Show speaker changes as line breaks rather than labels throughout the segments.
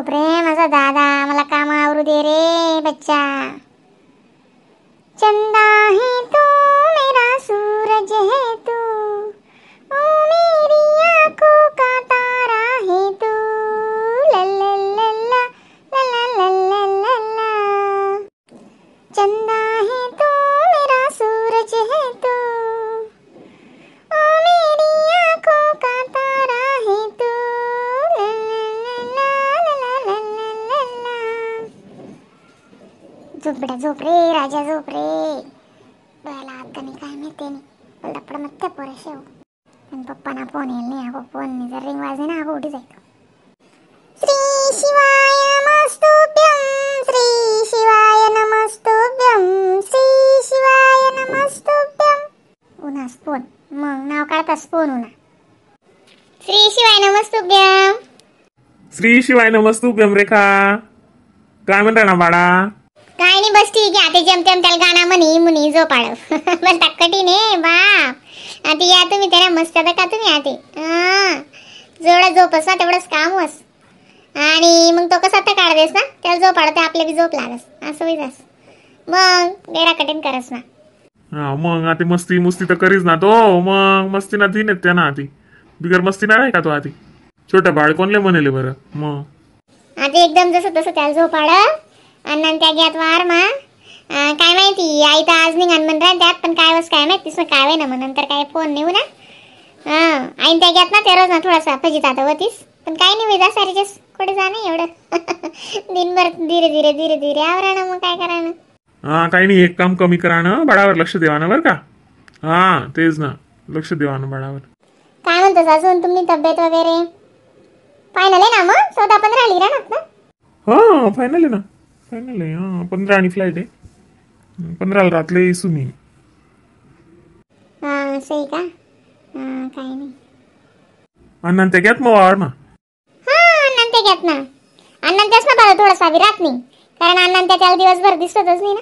झोप रे माझा दादा, मला काम आवरू दे रे बच्चा. चंदा है तू मेरा सूरज है तू, ओ मेरी आंखों का तारा है तू, ला ला ला ला ला ला ला ला ला. चंदा है तू मेरा सूरज है तू, ओ मेरी आंखों का तारा है तू, ला ला ला ला ला ला ला ला. झोप बेटा झोप रे राजा झोप रे. डोळ्याला हात का नाही काय माहिती नाही, मला दपड मत पोरे शेव. पण पप्पाना फोन येईल नाही अगो, फोन जर रिंग वाजली ना अगो उठी जायचं. श्री शिवाय नमस्तुभ्यं, श्री शिवाय नमस्तुभ्यं, श्री शिवाय नमस्तुभ्यं. उन्हास फोन मग नाव काढतास फोन उन्हा. श्री शिवाय नमस्तुभ्यं.
श्री शिवाय नमस्तुभ्यं. रेखा काय म्हणता ना बाळा?
काय नाही बस ठीक आहे. आता जमतेम त्याला गाणं म्हणी मुनी झोपाळ. बस कठीण आहे बाप. आता या तुम्ही त्याला मस्त आता का तुम्ही आते जेवढा झोपस ना तेवढंच काम होस. आणि मग तो कसा आता काढ देस ना त्याला झोपाळ तर आपल्या बी झोप लागस असं होईस. मग गैरा कठीण करस ना.
हा मग आता मस्ती मुस्ती तर करीच ना तो, मग मस्ती ना दिन त्या ना आती बिगर मस्ती ना राही का तो आती. छोटा बाळ कोणले म्हणेले बरं. मग
आता एकदम जसं तसं त्याला झोपाळ आणि त्या घ्यात वार मा. काय माहिती आई तर आज निघान म्हण राहील त्यात, पण काय वस काय माहिती तिसं काय होय ना. मग नंतर काय फोन नेऊ ना. हां आईन त्या घ्यात ना ते रोज ना थोडासा फजित आता होतीस, पण काय नाही होईजा सारीचेच कुठे जा नाही एवढं. दिनभर धीरे धीरे धीरे धीरे आवरा ना, मग काय करा ना.
हा काही नाही, एक काम कमी करा ना, बाळावर लक्ष द्यावा ना बरं का. हा तेच ना, लक्ष द्यावा ना बाळावर.
काय म्हणतोस अजून तुमची तब्येत वगैरे? फायनल आहे ना मग 14-15 लिरा ना?
हा फायनल आहे ना, फायनल आहे. हा 15 आणि फ्लाईट आहे, 15 रातले सुमी.
हा असं आहे का? हा काय नाही.
अण्णा त्या घ्यात मग वावर ना.
हा अण्णा त्या घ्यात ना, अण्णा त्याच ना बरं थोडासा बी राहत नाही, कारण अण्णा त्या त्याला दिवसभर दिसतच नाही ना.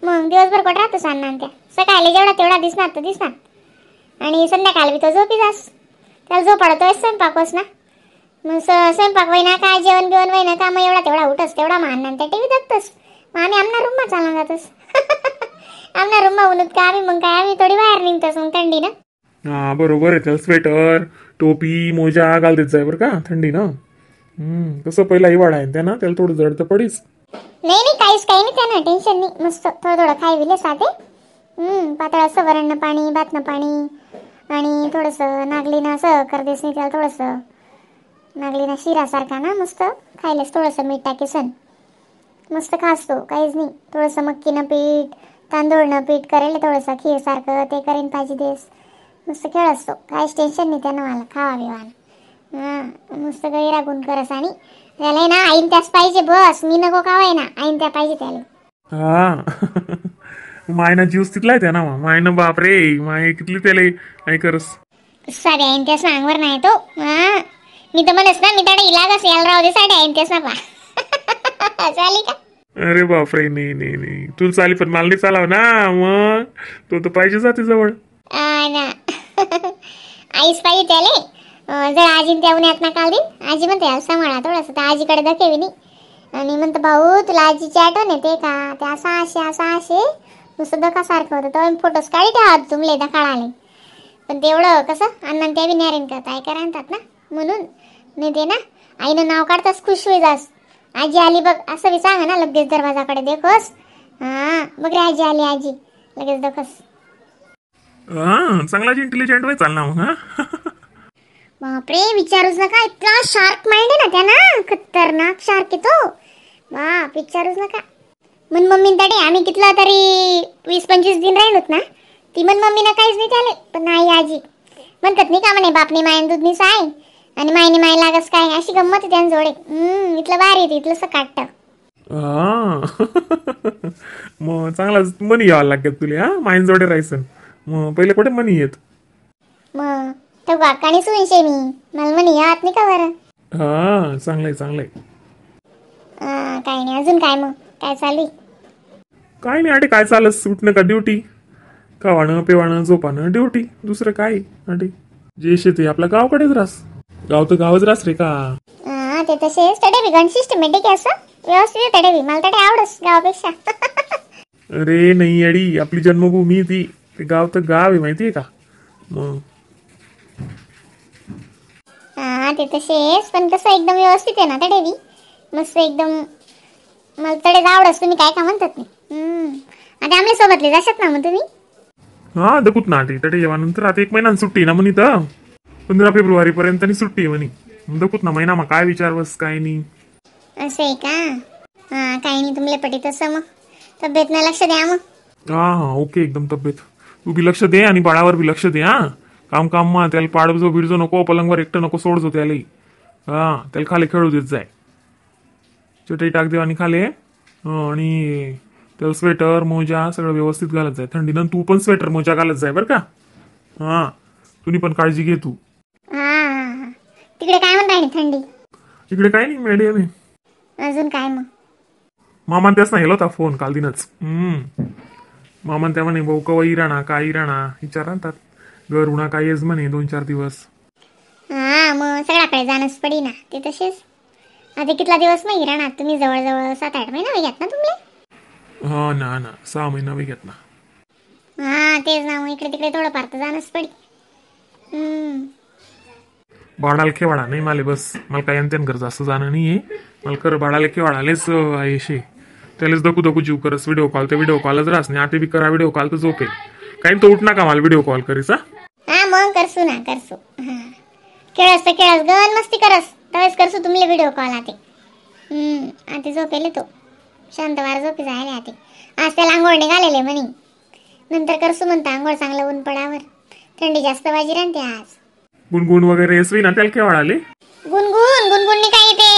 मग दिवसभर कुठं राहतोस अण्णा त्या, सकाळी जेवढा तेवढा दिसणार तर दिसणार, आणि संध्याकाळी बी तो झोपी जास. त्याला झोपाडतोय स्वयंपाकच ना, मग स्वयंपाक होईना काय जेवण बिवण होईना का, मग एवढा तेवढा उठस तेवढा मग अण्णा त्या टीव्ही बघतोस. मग आम्ही आमना रूममा चालून जातोस. आमना रूममा उन्हात का आम्ही मग काय आम्ही थोडी बाहेर निघतोस मग थंडी ना.
हा बरोबर आहे, त्याला स्वेटर टोपी मोजा घाल देत जाय बरं का थंडी ना. कसं पहिला हिवाळा आहे त्या ना, त्याला थोडं जड तर पडीच.
नाही नाही काहीच काही नाही त्यांना टेन्शन नाही, मस्त थोडं थोडं खाई विले साधे. पातळ असं वरणं पाणी भातनं पाणी आणि थोडंसं नागलीनं असं करदेस नाही त्याला, थोडंसं नागलीनं शिरासारखा ना मस्त खायलाच थोडंसं मीठ टाकेसन मस्त खासतो, काहीच नाही. थोडंसं मक्कीनं पीठ तांदूळनं पीठ करेल थोडंसं खीरसारखं ते करेन पाहिजे देस, मस्त खेळ असतो, काहीच टेन्शन नाही त्यानं मला खावा बिवाना. हां मस्त गैरागुण करस. आणि त्याला ना आईन त्याच पाहिजे बस, मी नको खावाय ना, आईन त्या पाहिजे त्याला.
हा मायना जीव तिथला आहे त्या ना, मायनं बापरे माय कितली त्याला आई करस.
साडे आईन त्याच अंगवर नाही तो. हा मी तर म्हणस ना मी तर इलागस यायला राहू दे साडे आईन त्याच ना पा. चालेल का?
अरे बापरे नाही नाही नाही तुला चाली पण मला नाही चालाव ना, मग तो तर पाहिजे जाते जवळ.
ना आईच पाहिजे त्याले. जर आजीन त्या उन्हात ना काल दिन आजी म्हणते याला सांभाळा थोडंसं, तर आजीकडे दखेवी नाही. आणि म्हणतो भाऊ तुला आजीची आठवण येते का, ते असं असे असं असे नुसतं दखासारखं होतं. तेव्हा मी फोटोज काढी ठेवा तुमले दखाळ आले, पण तेवढं कसं अण्णा त्या बी न्यारेन करता ऐका राहतात ना, म्हणून नाही ते ना आईनं नाव काढताच खुश होई जास. आजी आली बघ असं बी सांग ना लगेच दरवाजाकडे देखोस. हां बघ रे आजी आली आजी लगेच देखोस.
हा चांगलाच इंटेलिजंट वय चालना मग. हा
बापरे विचारूच नका, इतका शार्क माइंड आहे ना त्यांना, खतरनाक शार्क आहे तो बाप, विचारूच नका. मन मम्मी तडे आम्ही कितला तरी 20-25 दिन राहिलोत ना, ती मन मम्मीनं काहीच नाही त्याले, पण नाही आजी म्हणतात नाही का म्हणे बापनी मायन दूधनी साय आणि मायनी माय लागस काय, अशी गंमत आहे त्यांजोडे. इथलं भारी येते इथलं असं काटतं.
हा मग चांगलाच मनी यावं लागेल तुला. हा माईन जोडे राहायचं मग पहिले कुठे मनी येत.
मग तो काकाने सुनशे मी मला म्हणे यात नाही का बरं.
हा चांगलंय चांगलंय.
काय नाही अजून काय मग काय चालू?
काय नाही आटे काय चालत, सुटणं का ड्युटी, खावाणं पिवाणं झोपाणं ड्युटी, दुसरं काय आटे. जे शेती आपल्या गावाकडेच रास, गाव तर गावच रास रे का.
ते तसेच तडे बी गण सिस्टमॅटिक आहे असं व्यवस्थित तडे बी मला तडे आवडस गावापेक्षा.
अरे नाही अडी आपली जन्मभूमी ती, ते गाव तर गाव आहे माहिती आहे का. मग
हा ते तसेच पण कसं एकदम व्यवस्थित आहे ना तडे बी मस्त एकदम मला तडेच आवडस. तुम्ही काय का म्हणतात नाही. आता आमल्या सोबतले जाशात ना मग तुम्ही?
हा दकूत ना ते तडे जेव्हा आता 1 महिना सुट्टी ना म्हणे तर 15 फेब्रुवारी पर्यंत सुट्टी आहे म्हणे. दकूत ना महिना मग काय विचार बस काय नाही.
असं आहे का? हा काही नाही तुमले पटी तसं मग तब्येत ना लक्ष द्या मग.
हा हा ओके एकदम तब्येत तू बी लक्ष दे आणि बाळावर बी लक्ष दे. हा काम काम मा त्याला पाडजो बिडजो नको, पलंगवर एकटं नको सोडजो त्याला. हा त्याला खाली खेळू देत जाय, चटई टाक देव आणि खाले. आणि त्याला स्वेटर मोजा सगळं व्यवस्थित घालत जाय थंडीनं. तू पण स्वेटर मोजा घालत जाय बरं का. हा तुम्ही पण काळजी घे तू.
हा तिकडे काय म्हणताय थंडी?
इकडे काय नाही मॅडम आहे.
अजून काय मग?
मामा त्याच नाही होता फोन काल दिनच. मामा त्या म्हणे भाऊ कवा इराणा काय इराणा विचारतात घर उन्हा काय येस म्हणे 2-4 दिवस.
हा मग सगळ्याकडे जाणंच पडी ना ते तसेच. आता कितला दिवस मग इराणा तुम्ही? जवळजवळ 7-8 महिना वेगत ना तुमले?
हा ना ना 6 महिना वेगत ना.
हा तेच ना मग इकडे तिकडे थोडंफार तर जाणंच पडी.
बाळाला खेवाडा नाही मला बस, मला काही अंत्यन गरज असं जाणं नाही आहे मला. खरं बाळाला खेवाडालेच आहे त्यालाच दकू दकू जीव करस. व्हिडिओ कॉल तर व्हिडिओ कॉलच राहस नाही आता बी करा व्हिडिओ कॉल तर झोपेल काही तो उठ ना का मला व्हिडिओ कॉल करीस.
हा मग करसू ना करसू. हा खेळस तर खेळस गण मस्ती करस तवेच करसू तुमले व्हिडिओ कॉल. आते आता झोपेल तो शांत वार झोपी जायला. आते आज त्याला आंघोळ निघालेले म्हणे नंतर करसू म्हणता आंघोळ चांगलं ऊन पडावर थंडी जास्त वाजी राहते आज.
गुणगुण वगैरे येसवी ना त्याला खेळाले?
गुणगुण गुणगुण काय ते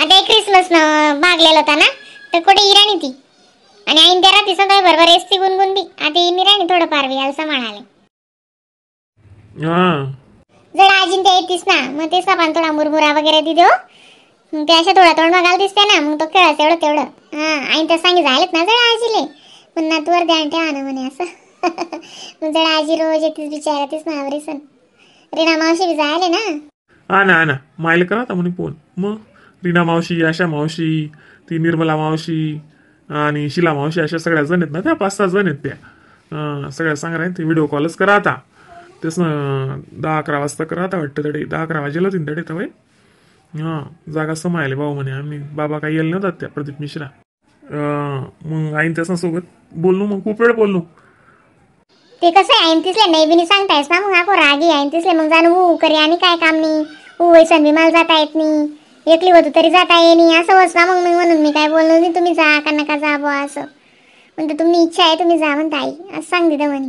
आता क्रिसमस न मागलेला होता ना तर कुठे इराणी ती आणि आईन त्या रात्री सगळं बरोबर एसती गुणगुण बी आता इराणी थोडंफार बी आलसा म्हणाले. जर आजीन त्या येतीस ना मग ते सापान थोडा मुरमुरा वगैरे दि देऊ मग ते अशा थोडा तोंड मागायला दिसते ना मग तो खेळायचं एवढं तेवढं. हा आईन त्या सांगी झालेत ना जरा आजीले पण ना तुवर ध्यान ठेवा ना म्हणे असं. मग जरा आजी रोज येतीस बिचारा तीच मावरी सण रीना मावशी बी जायले ना.
हा ना ना मायला करा आता म्हणे फोन. मग रीना मावशी आशा मावशी ती निर्मला मावशी आणि शिला मावशी अशा सगळ्या जण आहेत ना त्या 5-6 जण आहेत त्या सगळ्या सांग राहील ते व्हिडिओ कॉलच करा आता. तेच ना 10-11 वाजता करा आता वाटतं तडे 10-11 वाजेला तीन तडे तवे. हां जागा समायले भाऊ म्हणे आम्ही बाबा काही येईल नव्हतात त्या प्रदीप मिश्रा. मग आईन त्यास सोबत बोललो मग खूप वेळ बोललो.
ते कसं आहे आईन तिसले नाही बिनी सांगतायस ना मग आको रागी आईन तिसले मग जाणू ऊ करी आणि काय काम नाही ऊ वैसन बी मला जाता येत नाही एकली होतो तरी जाता ये नाही असं होस ना मग मी म्हणून मी काय बोललो नाही तुम्ही जा का नका जा बुवा असं म्हणतो तुम्ही इच्छा आहे तुम्ही जा म्हणता आई असं सांग दिलं म्हणे.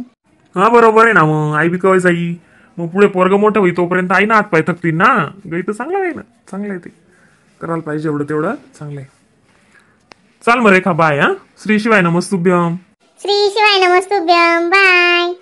हा बरोबर आहे ना मग आई बी कवाय जाई मग पुढे पोरग मोठं होई तोपर्यंत आई ना हात पाय थकतील ना. गई तर चांगलं आहे ना चांगलं आहे ते करायला पाहिजे एवढं तेवढं चांगलं आहे. चाल मग रेखा बाय. हा श्री शिवाय नमस्तुभ्यम.
श्री शिवाय नमस्तुभ्यम बाय.